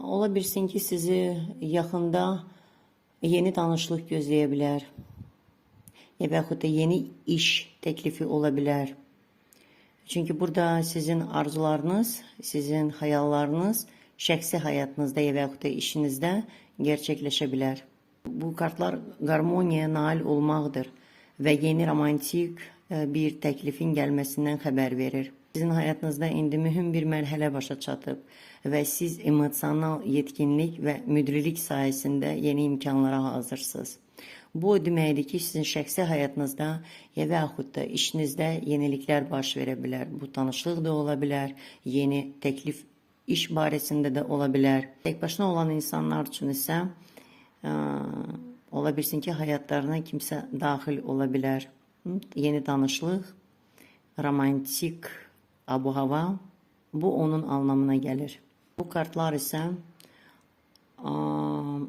Ola bilsin ki, sizi yaxında yeni tanışlıq gözləyə bilər. Ya və yaxud da yeni iş təklifi ola bilər. Çünki burada sizin arzularınız, sizin xəyallarınız şəxsi həyatınızda ya və yaxud da işinizdə gerçəkləşə bilər. Bu kartlar qarmoniyaya nail olmaqdır və yeni romantik bir təklifin gəlməsindən xəbər verir. Sizin həyatınızda indi mühüm bir mərhələ başa çatıb və siz emosional yetkinlik və müdrilik sayəsində yeni imkanlara hazırsınız. Bu o deməkdir ki, sizin şəxsi həyatınızda ya və yaxud da işinizdə yeniliklər baş verə bilər. Bu tanışlıq da ola bilər, yeni təklif iş barəsində də ola bilər. Tək başına olan insanlar üçün isə ola bilsin ki, həyatlarına kimsə daxil ola bilər. Yeni tanışlıq, romantik abu-hava, bu onun anlamına gəlir. Bu kartlar isə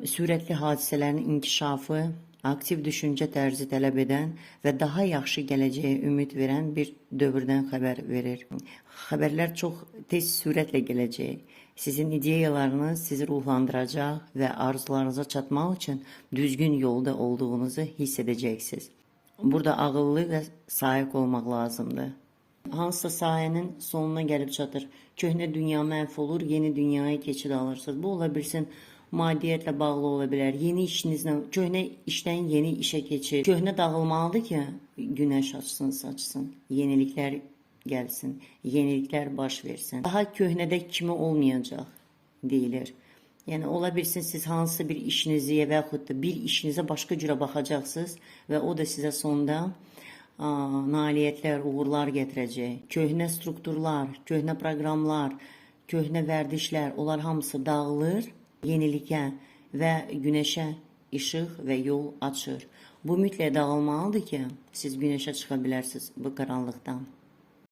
sürətli hadisələrin inkişafı, aktiv düşüncə tərzi tələb edən və daha yaxşı gələcəyə ümid verən bir dövrdən xəbər verir. Xəbərlər çox tez sürətlə gələcək. Sizin ideyalarınız sizi ruhlandıracaq və arzularınıza çatmaq üçün düzgün yolda olduğunuzu hiss edəcəksiniz. Burada ağıllı və sahib olmaq lazımdır. Hansısa sahənin sonuna gəlib çatır. Köhnə dünya məhv olur, yeni dünyaya keçid alırsınız. Bu ola bilsin maddiyyətlə bağlı ola bilər. Yeni işinizlə, köhnə işdən yeni işə keçir. Köhnə dağılmalıdır ki, günəş açsın, saçsın. Yeniliklər gəlsin, yeniliklər baş versin. Daha köhnədə kimi olmayacaq deyilir. Yəni ola bilsin siz hansısa bir işinizi və yaxud da bir işinizə başqa cürə baxacaqsınız və o da sizə sonda nailiyyətlər, uğurlar gətirəcək. Köhnə strukturlar, köhnə proqramlar, köhnə vərdişlər, onlar hamısı dağılır, yenilikə və günəşə işıq və yol açır. Bu mütləq dağılmalıdır ki, siz günəşə çıxa bilərsiniz bu qaranlıqdan.